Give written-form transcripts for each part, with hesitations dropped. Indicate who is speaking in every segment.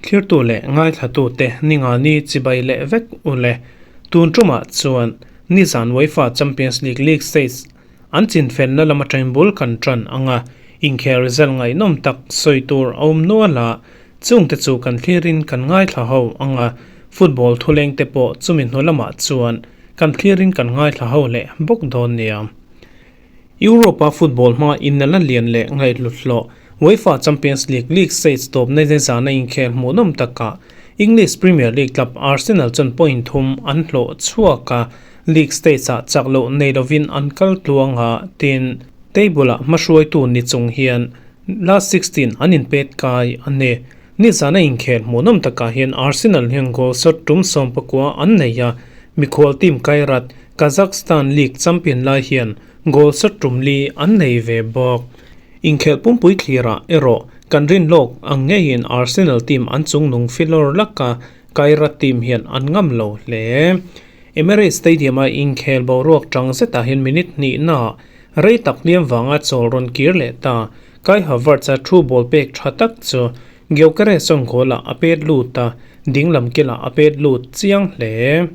Speaker 1: Thlirtu leh ngaithlatute ningani chibai leh vek u le. Tun tumah chuan nizan UEFA Champions League League Stage an chinfelna lam atangin bul kan tan ang a, inkhel result ngaihnawm tak sawi tur a awm nual a, chungte chu kan thlirin kan ngaithla ho ang a, football thulengte pawh chumi hnu lamah chuan kan thlirin kan ngaithla ho leh bawk dawn nia. Europe-a football hma innala lian leh ngaihhlut hlawh UEFA Champions League League stage tawpna te zana inkhel hmuhnawm takah English Premier League club Arsenal chuan point thum an hlawh chhuak a, league stage-ah chak loh nei lovin an kal tluang a, tin, table-ah hmahruaitu ni chung hian last 16 an inpet kai a ni. Nizana inkhel hmuhnawm takah hian Arsenal hian goal shot tum 19 an nei a, mikhual team Kairat, Kazakhstan League champion lai hian goal shot tum li an nei ve bawk. Inkhelh pumpui thlirah erawh kan rin lawk ang ngeiin Arsenal team an chungnung filawr laka Kairat team hian an ngam lo hle. Emirates Stadium-a inkhel boruak tang zetah hian minute hnihna rei tak hliam vanga chawl rawn kir leh ta. Kai Havertz-a thu ball pek tha tak chu Gyökeres chuan goal-ah a pet lut a, dinglam kilah a pet lut chiang hle.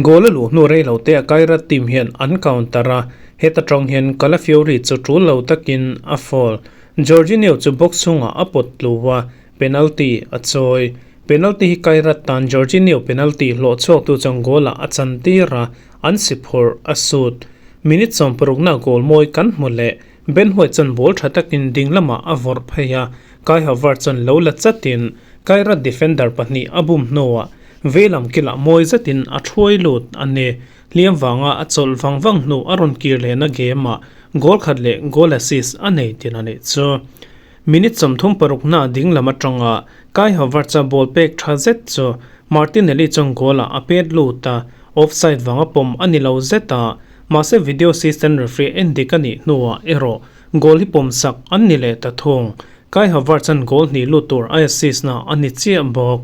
Speaker 1: Goal a luh hnu rei lo te a Kairat team hian an counter a, heta tang hian Calafiori chu tul lo takin a foul. Jorginho chu box chhungah a pawt tlu a, penalty a chawi. Penalty hi Kairat tan Jorginho penalty hlawh chhuaktu chuan goal-ah a chan tir a, an si phurh a sut. Minute 60 na goal mawi kan hmu leh. Ben White chuan ball tha takin ding lamah a vawrh phei a, Kai Havertz chuan lo la chatin Kairat defender pahnih a bum hnuah veilam kilah mawi zetin a thuai lut a ni. Hliam vanga a chawlh vang vang hnu a rawn kir lehna game-ah goal khat leh goal assist a nei tin a nih chu. Minute 36 na ding lam atanga Kai Havertz-a ball pek tha zet chu Martinelli chuan goal-ah a pet lut a, offside vanga pawm a ni lo zet a, Mahse video assistant referee en dik a nih hnuah erawh goal hi pawm sak an ni leh ta thung. Kai Havertz an goal hnih lut tur a assist na a ni chiah bawk.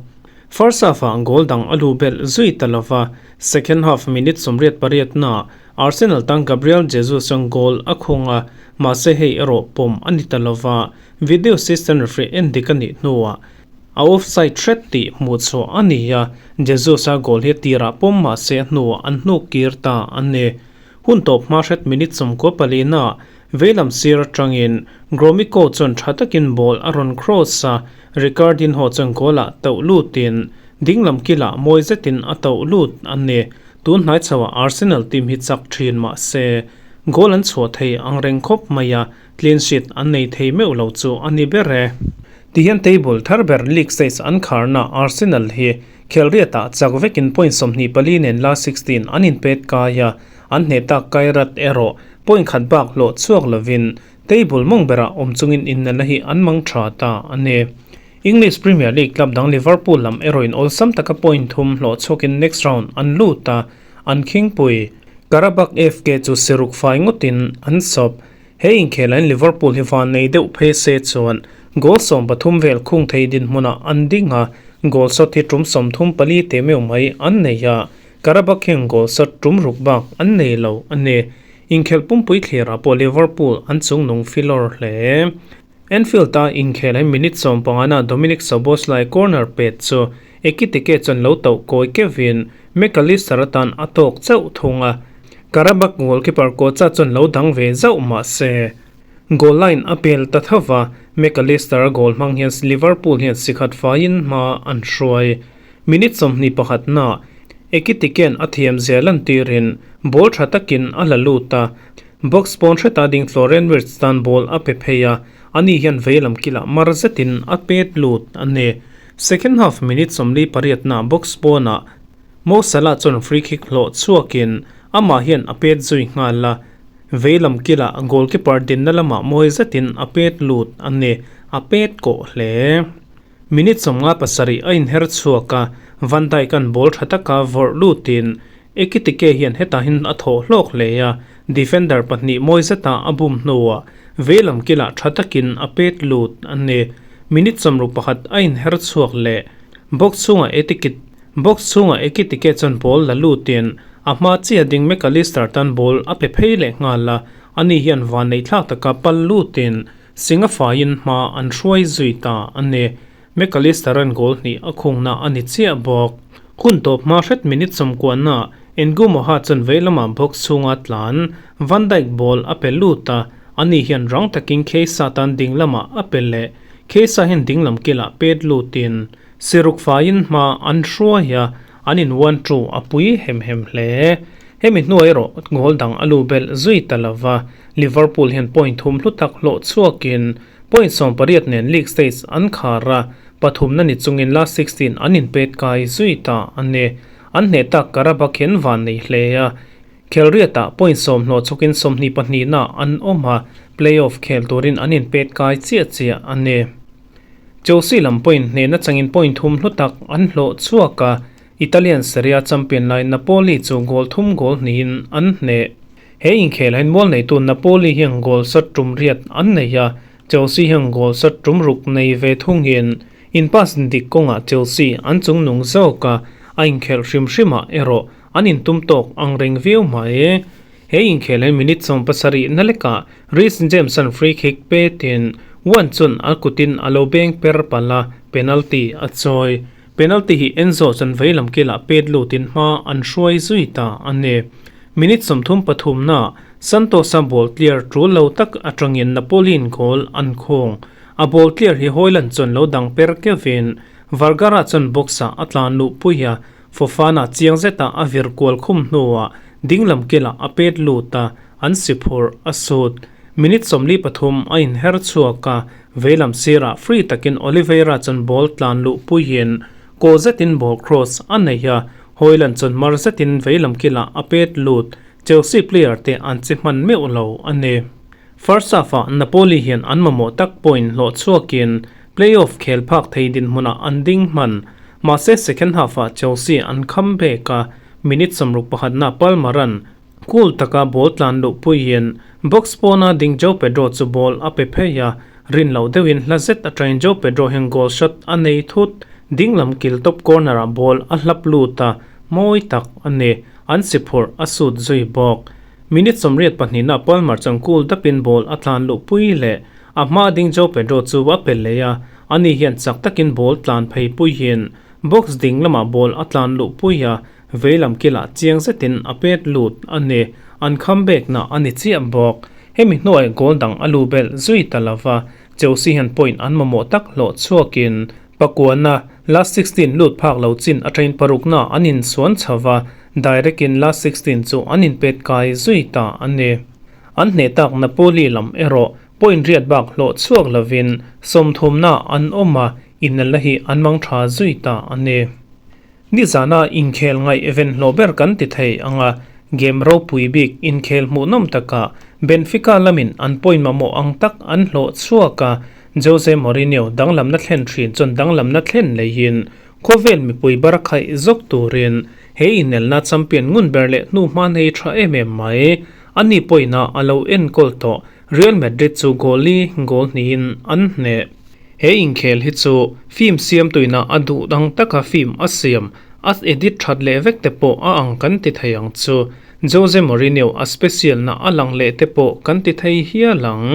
Speaker 1: First half ah goal dang a luh belh zui ta lova, second half minute 88 na Arsenal tan Gabriel Jesus an goal a khung a, mahse hei erawh pawm a ni ta lova, video assistant referee en dik a nih hnuah A offside hret tih hmuh chhuah a ni a, Jesus-a goal hi tirah pawm mah se a hnuah an hnuk kir ta a ni. Hun tawp hma hret minute 94 ah veilam sir atangin Gromyko chuan tha takin ball a rawn cross a, Ricardinho chuan goal-ah tauh lutin dinglam kilah mawi zetin a tauh lut a ni. Tun hnai chhoah Arsenal team hi chak thin mah se goal an chhuah thei ang reng khawp mai a, clean sheet an nei thei meuh lo chu a ni ber e. Tihian table thar ber league stage an kharna Arsenal hi khelriatah chak vekin point 24 nen last 16 an inpet kai a, an hneh tak Kairat erawh point khat bak hlawh chhuak lovin table mawng berah awm chungin innalna hi an mang tha ta a ni. English Premier League club dang Liverpool lam erawhin awlsam taka point thum hlawh chhuakin next round an lut a, an khingpui Qarabag FK chu siruk fai ngawtin an sawp. He inkhelain Liverpool hi van nei deuh phei se chuan goal 13 vel khung thei dinhmunah an ding a, goal shot hi tum 34 te meuh mai an nei a, Qarabag hian goal shot tum ruk bak an nei lo a ni. Inkhelh pumpui thlirah pawh Liverpool an chungnung filawr hle. Anfield-a inkhelain minute 15 na Dominik Szoboszlai corner pet chu Ekitike chuan lo tauh kawi kevin Mac Allister atan a tawk chauh thung a, Qarabag goalkeeper Koca chuan lo dang ve zauh mah se goal line a pel ta tho va, Mac Allister a goal hmang hian Liverpool hian sikhat faiin hma an hruai. Minute 21 na Ekitike'n a thiam zia lantirin ball tha takin a la lut a, box pawn hreta ding Florian Wirtz tan ball a pe phei a, ani hian veilam kilah mar zetin a pet lut a ni. Second half minute 48 na box pawnah Mo Salah chuan free kick hlawh chhuakin amah hian a pet zui nghal a, veilam kilah goalkeeper dinna lamah mawi zetin a pet lut a ni, a pet kawh hle. Minute 57 a inher chhuak a, Van Dijk an ball tha taka vawrh lutin Ekitike hian hetah hin a thawh hlawk hle a, defender pahnih mawi zeta a bum hnuah veilam kilah tha takin a pet lut a ni. Minute 61 a inher chhuak leh box chhungah Etikit box chhungah Ekitike chuan ball la lutin a hma chiah ding Mac Allister tan ball a pe phei leh nghal a. Ani hian vanneih thlak taka pal lutin Singa faiin hma an hruai zui ta a ni. McAllister-a'n goal hnih a khungna a ni chiah bawk. Hun tawp hma hret minute sawmkuahna Ngumoha chuan vei lamah box chhunga tlan Van Dijk ball a pe lut a, ani hian rang takin Kheisa tan ding lamah a pe leh. Kheisa hian ding lam kilah pet lutin siruk faiin hma an hruai a, an in one two a pui hem hem hle. Hemi hnuai erawh goal dang a lu belh zui ta lo va, Liverpool hian point thum hlu tak hlawh chhuakin point 18 nen league stage an khar a, pathumna ni chungin last 16 an inpet kai zui ta a ni. An hneh tak Qarabag hian van nei hle a, Khelriatah point 10 hlawh chhuakin 22 na an awm a, play-off khel turin an inpet kai chiah chiah a ni. Chelsea lam point hnehna changin point thum hlu tak an hlawh chhuak a, Italian Serie A champion lai Napoli chu goal thum goal hnihin an hneh. He inkhel hian mual neitu Napoli hian goal sat tum riat an nei a, Chelsea hian goal sat tum ruk nei ve thungin in pass dik kawngah Chelsea an chungnung zawk a, a inkhelh hrim hrimah erawh an intum tawk ang reng viau mai. He inkhel hian minute 70 na lekah Reece James-a'n free kick petin Wan chuan a kutin a lo beng per palh a, penalty a chawi. Penalty hi Enzo chuan vei lam kilah pet lutin hma an hruai zui ta a ni. Minute 33 na Santos-a ball clear tul lo tak atangin Napoli-in goal an khawng. A ball clear hi Hojlund chuan lo dang per keuhin Vergara chuan box-ah a tlan luh pui a, Fofana chiang zetah a vir kual khum hnuah ding lam kilah a pet lut a, an si phurh a sut. Minute 43 a inher chhuak a, vei lam sirah free takin Oliveira chuan ball tlan luh puiin kaw zetin ball cross a nei a, Hojlund chuan mar zetin vei lam kilah a pet lut. Chelsea player te an che hman meuh lo a ni. First half-ah Napoli hian an mamawh tak point hlawh chhuakin play-off khel phak thei dinhmunah an ding hman. Mahse second half-ah Chelsea an kham bek a, minute 61 na Palmer-a'n cool taka ball tlan luh puiin box pawna ding Joao Pedro chu ball a pe phei a, rin loh deuhin hla zet atangin Joao Pedro hian goal shot a nei thut. Ding lam kil top corner-ah ball a hlap lut a, mawi tak a ni. An si phurh a sut zui bawk. Minute 82 na Palmer chuan cool dapin ball a tlan luh pui leh a hma ding Joao Pedro chu a pe leh a, ani hian chak takin ball tlan phei puiin box ding lamah ball a tlan luh pui a, vei lam kilah chiang zetin a pet lut a ni. An kham bekna a ni chiah bawk. Hemi hnuai goal dang a lu belh zui ta lova, Chelsea hian point an mamawh tak hlawh chhuakin pakuana last 16 lut phak lo chin atangin parukna an insuan chho a, direct in last 16 chu an inpet kai zui ta a ni. An hneh tak Napoli lam erawh point riat bak hlawh chhuak lovin 30 na an awm a, inelna hi an mang tha zui ta a ni. Nizana inkhel ngaih event hlawh ber kan ti thei anga game ropui bik inkhel hmuhnawm takah Benfica lamin an point mamawh ang tak an hlawh chhuak a, Jose Mourinho danglamna thlen thin chuan danglamna thlen leihin khawvel mipui bar khaih zawk turin he inelna champion ngun ber leh hnu hma nei tha em em mai. Ani pawhina a lo enkawl tawh Real Madrid chu goal li goal hnihin an hneh. He inkhel hi chu film siam tuina a duh dang taka film a siam a edit that leh vek te pawh a ang kan ti thei ang chu. Jose Mourinho a special na a lang leh te pawh kan ti thei hial ang.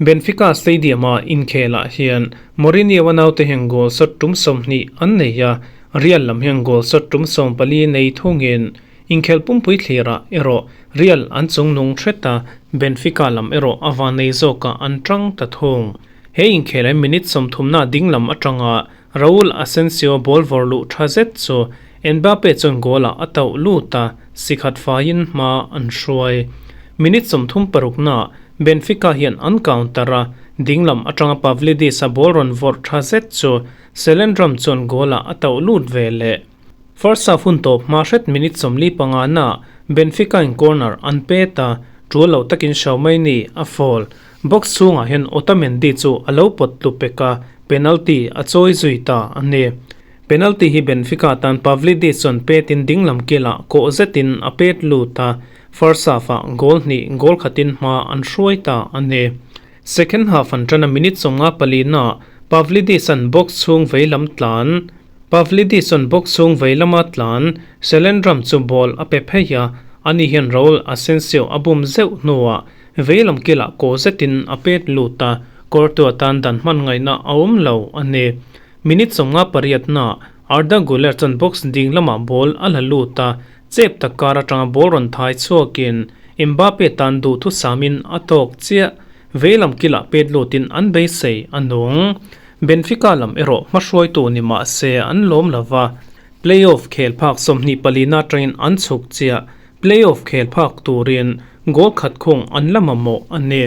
Speaker 1: Benfica Stadium a inkhelah hian Mourinho a naute hian goal shot tum 20 an nei a, Real lam hian goal shot tum 14 nei thungin inkhel pumpui thlirah erawh Real an chungnung hret a, Benfica lam erawh a van nei zawkah an tang ta thung. He inkhel hian minute 30 na ding lam atanga Raul Asensio ball vawr luh tha zet chu Mbappe chuan goal ah a tauh lut a, sikhat faiin hma an hruai. Minute 36 na Benfica hian an counter a, ding lam atanga Pavlidis a ball rawn vawrh tha zet chu Selendram chuan goal ah a tauh lut ve leh. First half hun tawp hma hret minute 45 na Benfica in corner an pet a, tul lo takin Xiaomei a foul. Box chhungah hian Otamendi chu a lo pawt tlu pek a, penalty a chawi zui ta a ni. Penalty hi Benfica tan Pavlidis chuan petin ding lam kilah kawh zetin a pet lut a, first half ah goal hnih goal khatin hma an hruai ta a ni. Second half an tana minute 54 na Pavlidis an box chhung vei lam tlan. Pavlidis an box chhung vei lama tlan Selendram chu ball a pe phei a, ani hian Raul Asensio a bum zeuh hnuah. Veilam kilah kaw zetin a pet lut a, Courtois tan dan hman ngaihna a awm lo a ni. Minute 58 naah Arda Guler chuan box ding lamah ball a la lut a, chep tak kar atanga ball rawn thai chhuakin Mbappe tan duhthusamin a tawk chiah. Veilam kilah pet lutin an beisei a nung. Benfica lam erawh hmahruaitu ni mah se an lawm lo va, play-off khel phak 24 na atangin an chhuk chiah. Play-off khel phak turin goal khat khung an la mamawh a ni.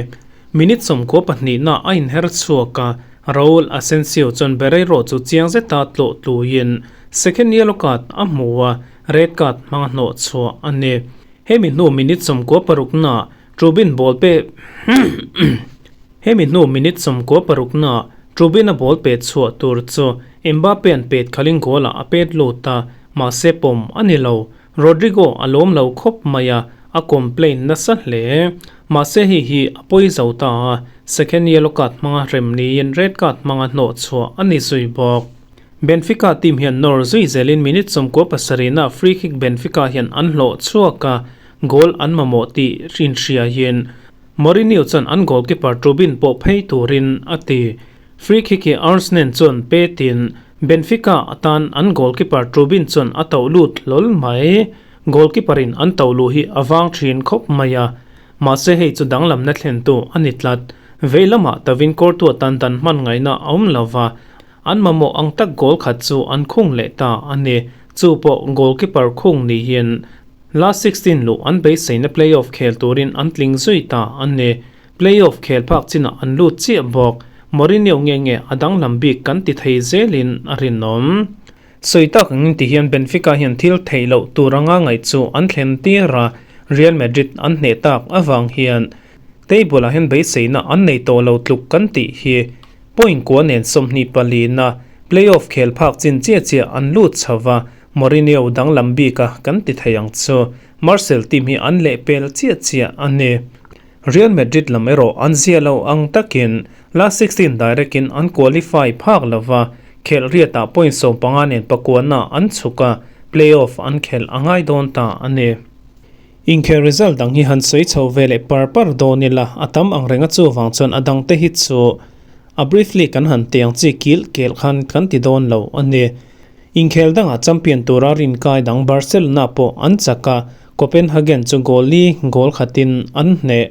Speaker 1: Minute 92 na a inher chhuak a, Raul Asensio chuan Barreiro chu chiang zeta tlawh tluin second yellow card a hmu a, red card hmanga hnawh chhuah a ni. Hemi hnu minute 96 na Trubin ball pe Hemi hnu minute 96 na Trubin a ball pet chhuah tur chu Mbappe an pet khalin goal ah a pet lut a, mahse pawm a ni lo. Rodrygo a lawm lo khawp mai a, a complain nasa hle. Mahse hei hi a pawi zo ta a, second yellow card hmanga rem niin red card hmanga hnawh chhuah a ni zui bawk. Benfica team hian nawr zui zelin minute 97 na free kick Benfica hian an hlawh chhuak a, goal an mamawh tih inhria hian Mourinho chuan an goalkeeper Trubin pawh phei turin a ti. Free kick hi Arsenal chuan petin Benfica atan an goalkeeper Trubin chuan a tauh lut hlawl mai. Goalkeeper in an tauh luh hi a vang thin khawp mai a, mahse hei chu danglamna thlentu a ni tlat. Vei lamah tavin Courtois tan dan hman ngaihna a awm lo va, an mamawh ang tak goal khat chu an khung leh ta a ni. Chu pawh goalkeeper khung ni hian last 16 luh an beiseina play-off khel turin an tling zui ta a ni. Play-off khel phak chinah an lut chiah bawk. Mourinho nge nge a danglam bik kan ti thei zelin a rinawm. Sawi tak angin ti hian Benfica hian thil theih loh tur anga ngaih chu an thlen tir a, Real Madrid an hneh tak avang hian table ah hian beiseina an nei tawh lo tluk kan tih hi point kua nen 24 na play-off khel phak chin chiah chiah an lut chho va, Mourinho danglam bik a kan ti thei ang chu. Marcel team hi an lehpel chiah chiah a ni. Real Madrid lam erawh an zia lo ang takin last 16 direct in an qualify phak lova, khelh riatah point 15 nen pakuana an chhuk a, play-off an khelh a ngai dawn ta a ni. Inkhel result dang hi han sawi chho ve leh par par dawn ila, a tam ang renga chuvang chuan a dang te hi chu a briefly kan han tiang chi kilh kelh khan kan ti dawn lo a ni. Inkhel dangah champion tura rinkai dang Barcelona pawh an chak a, Copenhagen chu goal li goal khatin an hneh.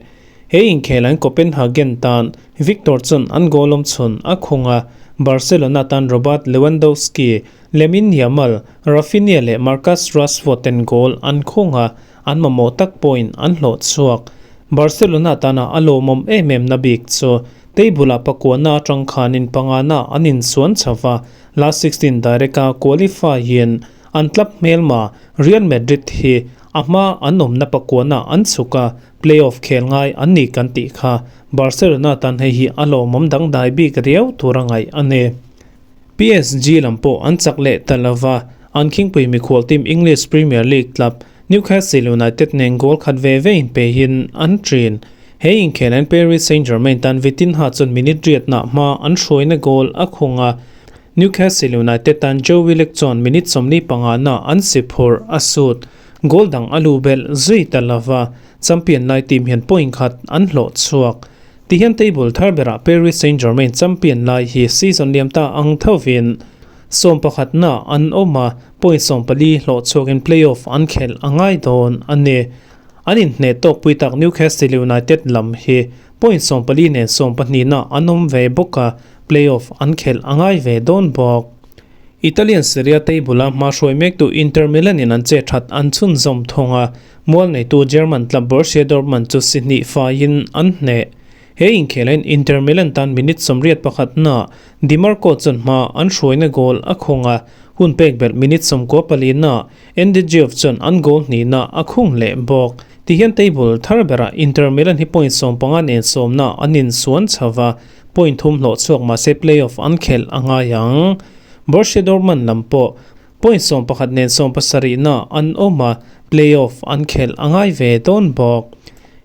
Speaker 1: He inkhel an Copenhagen tan Victor chuan an goal awm chhun a khung a, Barcelona tan Robert Lewandowski, Lamine Yamal, Raphinha leh Marcus Rashford ten goal an khung a, an mamawh tak pawhin an hlawh chhuak. Barcelona tana a lawmawm em em na bik chu table ah pakuana atang khanin pangana an insuan chho va, last 16 direct a qualify in an club hmelma Real Madrid hi a hma an awmna pakuana an chhuk a, play-off khel ngai an ni kan tih kha Barcelona tan hei hi a lawmawm dangdai bik riau tur a ngaih a ni. PSG lam pawh an chak leh ta lova, an khingpui mikhual team English Premier League club Newcastle United nen goal khat ve ve in pehin an ṭin. He inkhel an Paris Saint-Germain tan Vitinha chuan minute riat nah hma an hruaina goal a khung a, Newcastle United tan Joe Willock chuan minute 45 na an si phurh a sut. Goal dang a lu belh zui ta lova, champion lai team hian point khat an hlawh chhuak. Tihian table thar berah Paris Saint-Germain champion lai hi season liam ta ang thovin 11 na an awm a, point 14 hlawh chhuakin play-off an khelh a ngai dawn a ni. An inhneh tawk pui tak Newcastle United lam hi point 14 nen 12 na an awm ve bawk a, play-off an khelh a ngai ve dawn bawk. Italian Serie A table a hma hruai mektu Inter Milan in an che that an chhunzawm thung a, mual neitu German club Borussia Dortmund chu si hnih faiin an hneh. He inkhelain Inter Milan tan minute 81 na Dimarco chuan hma an hruaina goal a khung a, hun pek belh minute 94 na Andy Diouf chuan an goal hnihna a khung leh bawk. Tihian table thar berah Inter Milan hi point 15 nen sawmna an insuan chho va, point thum hlawh chhuak mahse play-off an khelh a ngai ang. Borussia Dortmund lam pawh point 11 nen 70 na an awm a, play-off an khelh a ngai ve dawn bawk.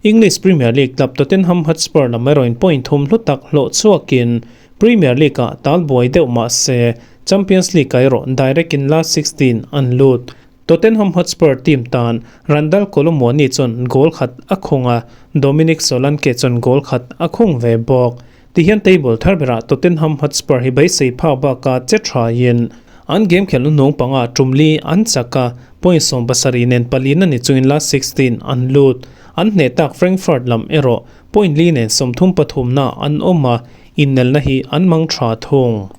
Speaker 1: English Premier League club Tottenham Hotspur lam erawhin point thum hlu tak hlawh chhuakin Premier League ah talbuai deuh mahse Champions League ah erawh direct in last 16 an lut. Tottenham Hotspur team tan Randal Kolo Muani chuan goal khat a khung a, Dominic Solanke chuan goal khat a khung ve bawk. Tihian table thar berah Tottenham Hotspur hi beisei phak bakah che thain an game khelhna hnung panga tum li an chak a, point 70 nen palina ni chungin last 16 an lut. An hneh tak Frankfurt lam erawh point li nen 33na an awm a, innelna hi an mang tha thung.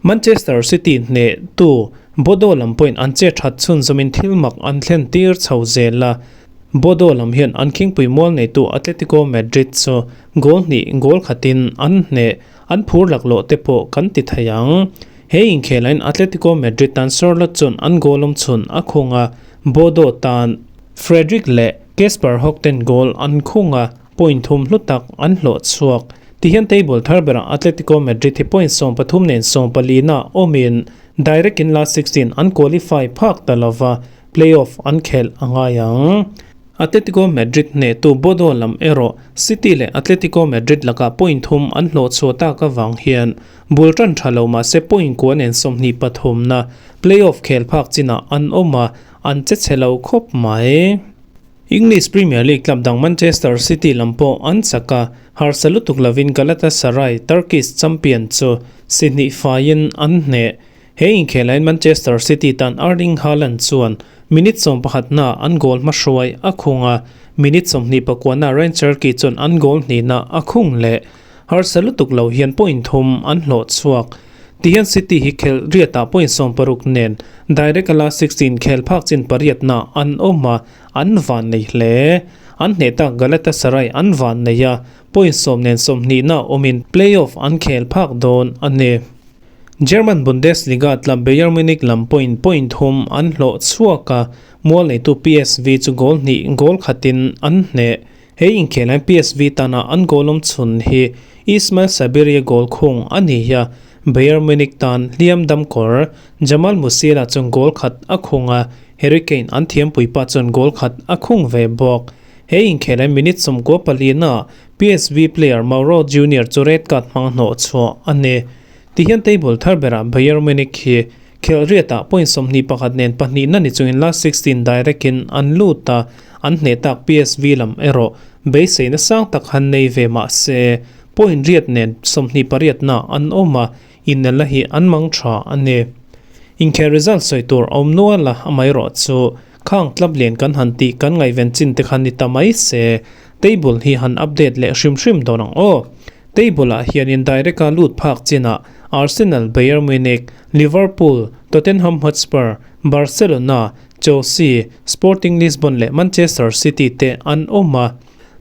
Speaker 1: Manchester City hneh tu Bodo lam pawhin an che that chhunzawmin thil mak an thlen tir chho zel a. Bodo lam hian an khingpui mual neitu Atletico Madrid chu goal hnih goal khatin an hneh an phur laklawh te pawh kan ti thei ang. He inkhelain Atletico Madrid tan Sorloth chuan an goal awm chhun a khung a, Bodo tan Fredrik leh Kasper Hogh ten goal an khung a. Point thum hlu tak an hlawh chhuak. Tihian table thar berah Atletico Madrid hi point 13 nen 14 ah awmin direct in last 16 an qualify phak ta lova, play-off an khelh a ngai ang. Atletico Madrid hnehtu Bodo lam erawh City leh Atletico Madrid lakah point thum an hlawh chhuah tak avang hian bul tan tha lo mahse point kua nen 23 na play-off khel phak chinah an awm a, an che chhe lo khawp mai. English Premier League club dang Manchester City lam pawh an chak a, harsa lutuk lovin Galatasaray, Turkish champion chu si hnih faiin an hneh. He inkhelain Manchester City tan Erling Haaland chuan minute 11 na an goal hmahruai a khung a, minute 29 na Rayan Cherki chuan an goal hnihna a khung leh. Harsa lutuk lo hian point thum an hlawh chhuak. Tihian City hi khel riatah point 60 nen direct a last 16 khel phak chin pariatna an awm a, an van nei hle. An hneh tak Galatasaray an van nei a, point 10 nen 20 na awmin play-off an khel phak dawn a ni. German Bundesliga club Bayern Munich lam point point thum an hlawh chhuak a, mual neitu PSV chu goal hnih goal khatin an hneh. He inkhelain PSV tana an goal awm chhun hi Ismail Sabiri goal khung a ni a, Bayern Munich tan hliam dam kawr Jamal Musiala chuan goal khat a khung a, Harry Kane an thiam puipa chuan goal khat a khung ve bawk. He inkhelain minute 94 na PSV player Mauro Junior chu red card hmang hnawh chhuah a ni. Tihian table thar berah Bayern Munich hi khel riatah point 21 nen pahnih na ni chungin last 16 direct in an lut a, an hneh tak PSV lam erawh beisei na sang tak han nei ve mah se point riat nen 28 na an awm a, innelna hi an mang tha a ni. Inkhel result sawi tur a awm nual a, amaherawh chu khang club lian kan han tih kan ngaihven chin te khan ni ta mai se table hi han update leh hrim hrim dawn ang aw. Table ah hianin direct a lut phak chinah Arsenal, Bayern Munich, Liverpool, Tottenham Hotspur, Barcelona, Chelsea, Sporting Lisbon leh Manchester City te an awm a.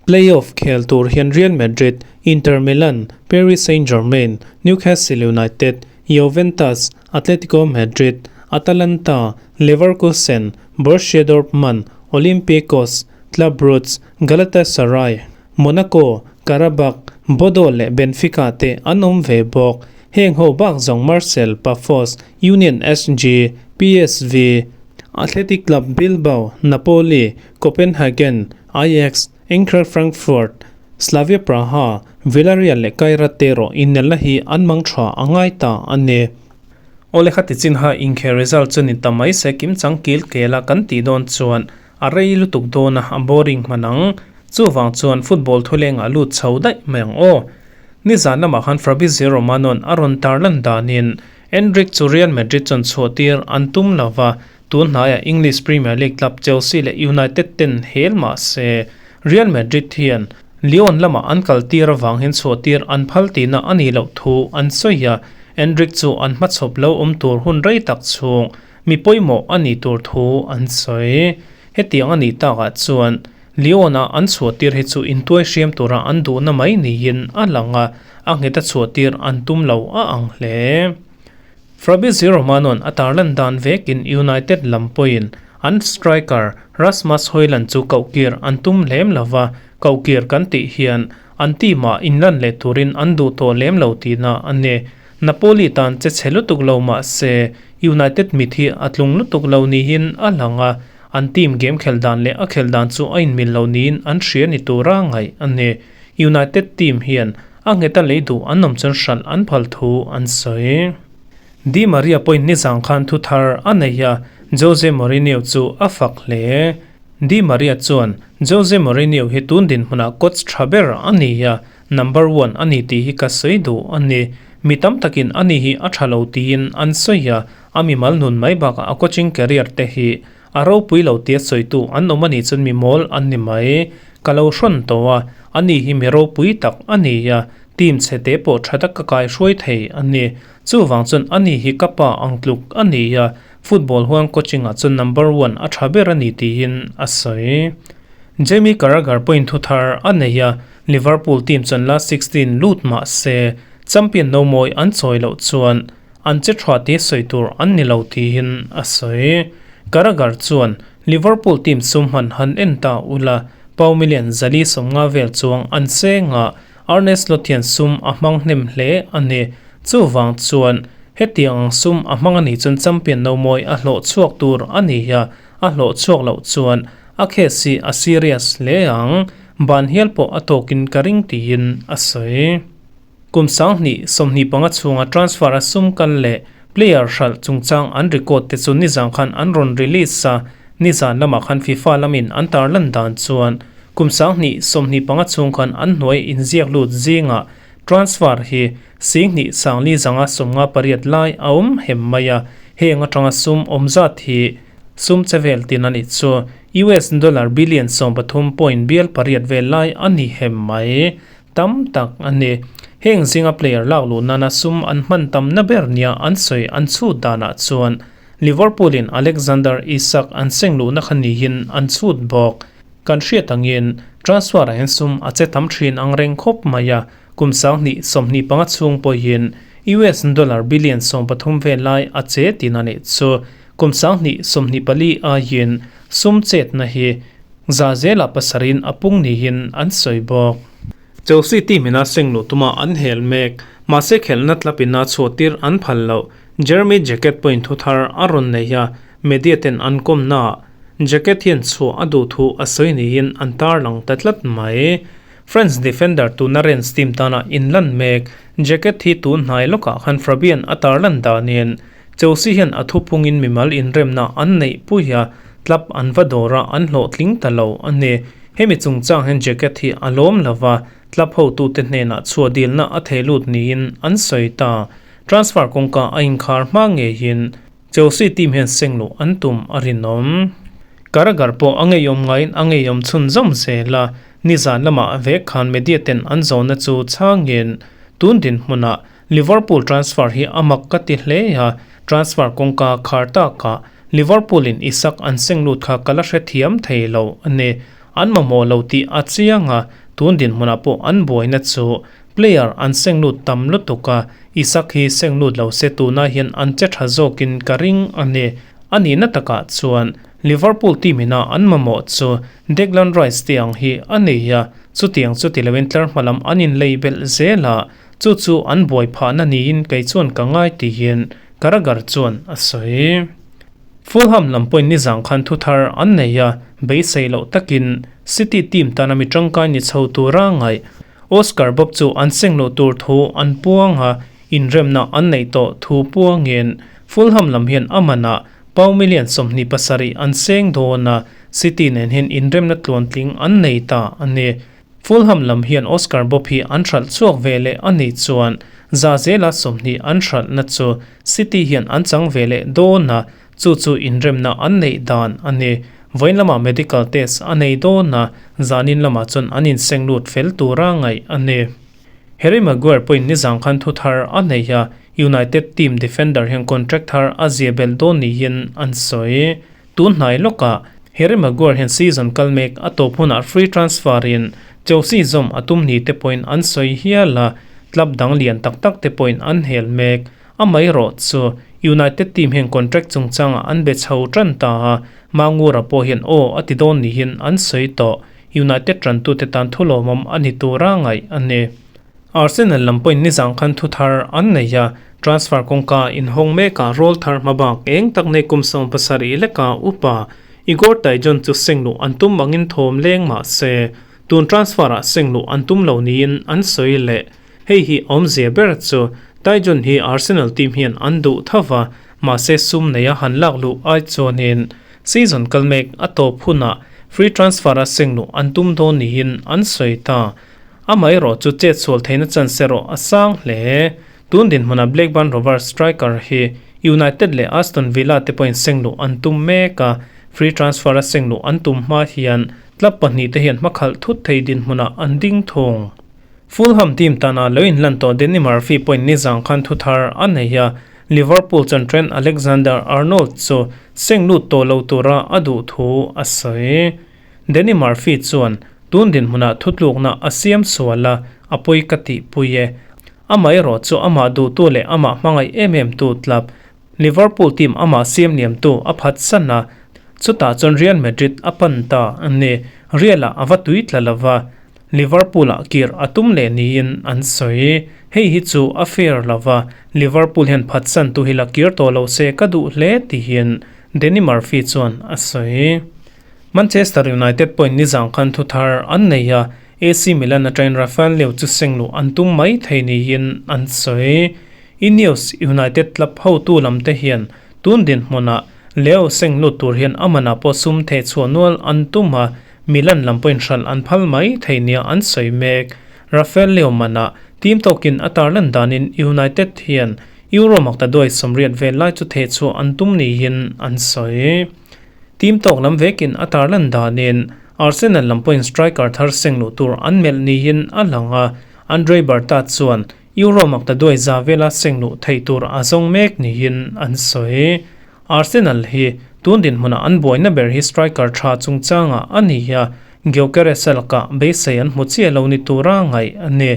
Speaker 1: Play-off khel tur hian Real Madrid, Inter Milan, Paris Saint-Germain, Newcastle United, Juventus, Atletico Madrid, Atalanta, Leverkusen, Borussia Dortmund, Olympiacos, Club Brugge, Galatasaray, Monaco, Qarabag, Bodo leh Benfica te an awm ve bawk. Heng ho bak zawng Marseille, Pafos, Union SG, PSV, Athletic Club Bilbao, Napoli, Copenhagen, Ajax, Eintracht Frankfurt, Slavia Praha, Villarreal leh Kairat te erawh innelna hi an mang tha a ngai ta a ni. Awle kha tichin ha inkhel result chu ni ta mai se kim chang kil kela kan tih dawn chuan a rei lutuk dawn a, a boring hman ang. Chuwang chuan football thulengah lut chho daih mai ang aw. Nizan lamah khan Fabrizio Romano-a'n a rawn tarlan danin Endrick chu Real Madrid chuan chhuahtir an tum lova, tun hnaiah English Premier League club Chelsea leh United ten hel mah se Real Madrid hian Lyon lamah an kaltir avang hian chhuahtir an phal tihna a nih loh thu an sawi a, Endrick chu an hmachhawp lo awm tur hun rei tak chhung mi pawimawh a nih tur thu an sawi. Hetiang a nih takah chuan Lyon-a an chhuahtir hi chu intuai hriam tura an duhna mai niin a lang a, a nghet a chhuahtir an tum lo a ang hle. Fabrizio Romano-a'n a tarlan dan vekin United lam pawhin an striker Rasmus Hojlund chu kohkir an tum lem lo va, kohkir kan tih hian an team-ah inlan leh turin an duh tawh lem lo tihna a ni. Napoli tan che chhe lutuk lo mah se United mit hi a tlung lutuk lo niin a lang a, an team game khel dan leh a khel dan chu a inmil lo niin an hria ni tura ngaih a ni. United team hian a nghet a lei duh an awm chuan hralh an phal thu an sawi. Di Maria pawhin nizang khan thu thar a nei a, Jose Mourinho chu a fak hle. Di Maria chuan, Jose Mourinho hi tun dinhmunah coach tha ber a ni a, number one a ni tih hi ka sawi duh a ni. Mi tam takin ani hi a tha lo tiin an sawi a, a mimal nun mai bakah a coaching career te hi a ropui lo tia sawitu an awm a nih chuan mi mawl an ni mai. Ka lo hrawn tawh a, ani hi mi ropui tak a ni a, team chhe te pawh tha tak ka kaihruai thei a ni. Chuvang chuan ani hi ka pa ang tluk a ni a, football huan coaching ah chuan number one a tha ber a ni tiin a sawi. Jamie Carragher pawhin thu thar a nei a, Liverpool team chuan last 16 lut mah se champion no mawi an chawi loh chuan an che tha tia sawi tur an ni lo tiin a sawi. Carragher chuan Liverpool team sum hman han en ta ula, pau million 450 vel chuang an seng a, Arne Slot hian sum a hmang hnem hle a ni. Chuvang chuan hetiang ang sum a hmang a nih chuan champion no mawi a hlawh chhuak tur a ni a, a hlawh chhuak loh chuan a case hi a serious hle ang. Ban hial pawh a tawkin ka ring tiin a sawi. Kum 2025 chhunga transfer a sum kal leh player hralh chungchang an record te chu nizan khan an rawn release a, nizan lamah khan FIFA lamin an tarlan dan chuan kum 2025 chhung khan an hnuai inziak lut zingah transfer hi 2,458 lai a awm hem mai a, heng atanga sum awm zat hi sum che vel tin a nih chu US dollar billion 13 point bial pariat vel lai a ni hem mai. Tam tak a ni. Heng zinga player lak luh nana sum an hman tamna ber nia an sawi an chhut danah chuan Liverpool in Alexander Isak an seng luhna kha niin an chhut bawk. Kan hriat angin transfer ah hian sum a che tam thin ang reng khawp mai a, kum 2025 chhung pawhin US dollar billion 13 vel lai a che tin a nih chu. Kum 2024 aiin sum chetna hi Za zela pasarin a pung niin an sawi bawk. Chelsea team ina seng luh tuma an hel mek, mahse khelhna tlapina chhuahtir an phal loh. Jeremy Jacquet pawhin thu thar a rawn nei a, media ten an kawmnaah Jacquet hian chhuah a duh thu a sawi niin an tarlang ta tlat mai. French defender tuna Rennes team tana inlan mek Jacquet hi tun hnai lawkah khan Fabian a tarlan danin Chelsea hian a thupungin mimal inremna an neih pui a, club an va dawr a, an hlawhtling ta lo a ni. Hemi chungchang hian Jacquet hi a lawm lo va, club hotute hnenah chhuah dilna a thei lut niin an sawi ta. Transfer kawngka a inkhar hma ngeiin Chelsea team hian seng luh an tum a rinawm. Carragher pawh a ngeiawm ngaiin a ngeiawm chhunzawm zel a, nizan lamah vek khan media ten an zawhna chu chhangin tun dinhmunah Liverpool transfer hi a mak ka ti hle a, transfer kawngka khar takah Liverpool in Isak an seng lut kha ka la hrethiam thei lo a ni. An mamawh lo tih a chiang a, tun dinhmunah pawh an buaina chu player an seng lut tam lutuk a, Isak hi seng lut lo se tunah hian an che tha zawkin ka ring a ni. A nihna takah chuan Liverpool team ina an mamawh chu Declan Rice te ang hi a nei a, chutiang chu ti loin tlar hma lam an inlei belh zel a, Chu chu an buai phahna niin kei chuan ka ngai tihin Carragher chuan a sawi. Fulham lam pawhin nizang khan thu thar an nei a, beisei loh takin City team tana mi tangkai ni chho tura ngaih Oscar Bobb chu an seng loh tur thu an puang a, inremna an neih tawh thu puangin Fulham lam hian a manah pau million 27 an seng dawn a, City nen hian inremna tluantling an nei ta a ni. Fulham lam hian Oscar Bobb hi an hralh chhuak ve leh a nih chuan za zela 20 an hralhna chu City hian an chang ve leh dawn a, chu chu inremna an neih dan a ni. Vawiin lamah medical test a nei dawn a, zanin lamah chuan an inseng lut fel tura ngaih a ni. Harry Maguire pawhin nizang khan thu thar a nei a, United team defender hian contract thar a zia belh dawn niin an sawi. Tun hnai lawkah Harry Maguire hian season kal mek a tawp hunah free transfer in Chelsea zawm a tum ni te pawhin an sawi hial a, club dang lian tak tak te pawhin an hel mek. Amaherawh chu United team hian contract chungchangah an be chho tan ta a, Mangura pawh hian aw a ti dawn niin an sawi tawh. United tantute tan thulawmawm a ni tura ngaih a ni. Arsenal lam pawhin nizang khan thu thar an nei a, transfer kawngka inhawng mekah rawl thar hma bak eng tak nei kum 17 leka upa Igor Tyjon chu seng luh an tum angin thawm leng mah se, tun transfer ah seng luh an tum lo niin an sawi leh. Hei hi awmzia ber chu Tyjon hi Arsenal team hian an duh tho va, Mahse sum neia han lak luh ai chuanin season kal mek a tawp hunah free transfer a seng luh an tum dawn niin an sawi ta. Amaherawh chu chet sual theihna chance erawh a sang hle. Tun dinhmuna Blackburn Rovers striker hi United leh Aston Villa te pawhin seng luh an tum mek a, free transfer a seng luh an tum hma hian club pahnihte hian hmakhalh thut thei dinhmunah an ding thung. Fulham team tana lo inlan tawh Danny Murphy pawhin nizang khan thu thar a nei a, Liverpool chuan Trent Alexander-Arnold chu seng lut tawh lo tura a duh thu a sawi. Danny Murphy chuan, Tun dinhmunah thutlukna a siam sual a, a pawi ka tihpui e. Amaherawh chu amah duhtu leh amah hmangaih em em tu club Liverpool team amah siam liamtu a phatsan a, chutah chuan Real Madrid a pan ta a ni. Real-ah a va tui tla lo va, Liverpool-ah kir a tum leh niin an sawi. Hei hi chu a fair lo va, Liverpool hian phatsantu hi la kir tawh lo se ka duh hle tihin Danny Murphy chuan a sawi. Manchester United pawhin nizang khan thu thar an nei a, AC Milan atangin Rafael Leao chu seng luh an tum mai thei niin an sawi. Ineos United club hotu lam te hian tun dinhmunah Leao seng lut tur hian a manah pawh sum theh chhuah nual an tum a, Milan lam pawhin hralh an phal mai thei nia an sawi mek. Rafael Leao manah team tawkin a tarlan danin United hian Euro makta duai 80 vel lai chu theh chhuah an tum niin an sawi. Team tawk lam vekin a tarlan danin Arsenal lam pawhin striker thar seng luh tur an melh niin a lang a, Andre Berta chuan Euro makta duai za vela seng luh theih tur a zawng mek niin an sawi. Arsenal hi tun dinhmunah an buaina ber hi striker tha chungchangah a ni a, Gyökeres a lakah beisei an hmu chiah lo ni tura ngaih a ni.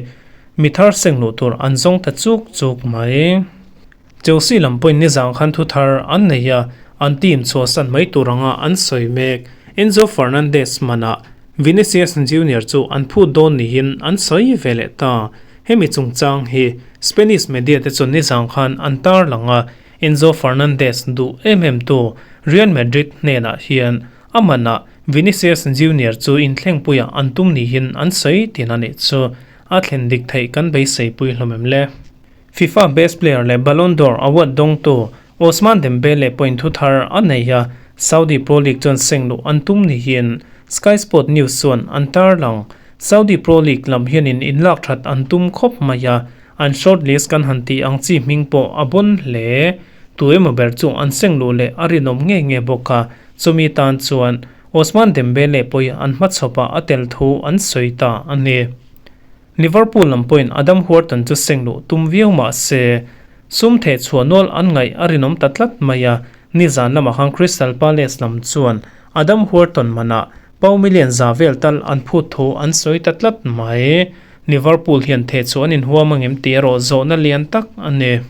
Speaker 1: Mi thar seng luh tur an zawng ta chuk chuk mai. Chelsea lam pawhin nizang khan thu thar an nei a, an team chhuahsan mai tur anga an sawi mek. Enzo Fernandez manah Vinicius Junior chu an phut dawn niin an sawi ve leh ta. Hemi chungchang hi Spanish media te chuan nizang khan an tarlang a, Enzo Fernandez duh em em tu Real Madrid hnenah hian a manah Vinicius Junior chu inthlengpuiah an tum niin an sawi tin a nih chu. A thlen dik theih kan beiseipui hlawm em le? FIFA Best Player leh Ballon d'Or award dawngtu Ousmane Dembele pawhin thu thar a nei a, Saudi Pro League chuan seng luh an tum niin Sky Sport News chuan an tarlang. Saudi Pro League lam hianin inlak that an tum khawp mai a, an short list kan han tih ang chi hming pawh a bawn hle. Tu emaw ber chu an seng luh leh a rinawm nge nge bawk a, chumi tan chuan Ousmane Dembele pawhin an hmachhawpah a tel thu an sawi ta a ni. Liverpool lam pawhin Adam Wharton chu seng luh tum viau mah se, sum theh chhuah nual an ngaih a rinawm ta tlat mai a, nizan lamah khan Crystal Palace lam chuan Adam Wharton manah pau million za vel tal an phut thu an sawi ta tlat mai. Liverpool hian theh chhuah an inhuam angem tih erawh zawhna lian tak a ni.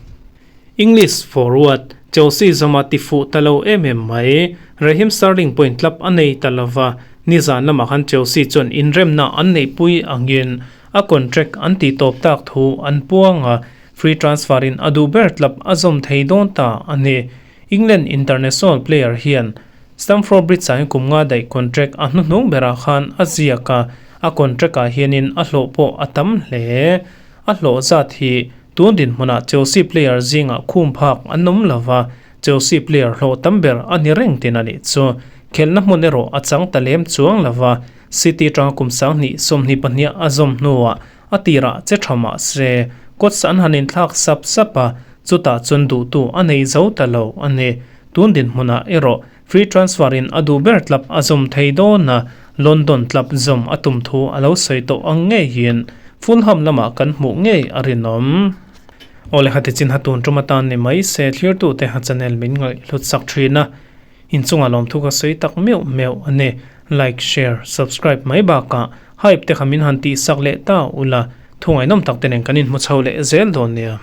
Speaker 1: English forward Chelsea zawma ti fuh ta lo em em mai. Raheem Sterling pawhin club a nei ta lo va, nizan lamah khan Chelsea chuan inremna an neihpui angin a contract an tih tawp tak thu an puang a, free transfer in a duh ber club a zawm thei dawn ta a ni. England international player hian Stamford Bridge ah hian kum nga daih contract a hnuhnung berah khan a ziak a, a contract ah hianin a hlawh pawh a tam hle. A hlawh zat hi Tun dinhmunah Chelsea player zingah khum phak an awm lo va, Chelsea player hlawh tam ber a ni reng tin a nih chu. Khelhna hmun erawh a chang ta lem chuang lo va, City atanga kum 20 22 a zawm hnuah a tirah che tha mah se, coach an han inthlak sap sap a, chutah chuan duhtu a nei zo ta lo a ni. Tun dinhmunah erawh free transfer in a duh ber club a zawm thei dawn a, London club zawm a tum thu a lo sawi tawh ang ngeiin Fulham lamah kan hmuh ngei a rinawm. Awle hati chin ha tun tum atan ni mai se thlirtute ha channel min ngaih hlut sak thin a, inchunga lawmthu ka sawi tak meuh meuh a ni. Like, share, subscribe mai bakah hype te kha min han tihsak leh ta ula, thu ngaihnawm tak te nen kan inhmu chho leh zel dawn nia.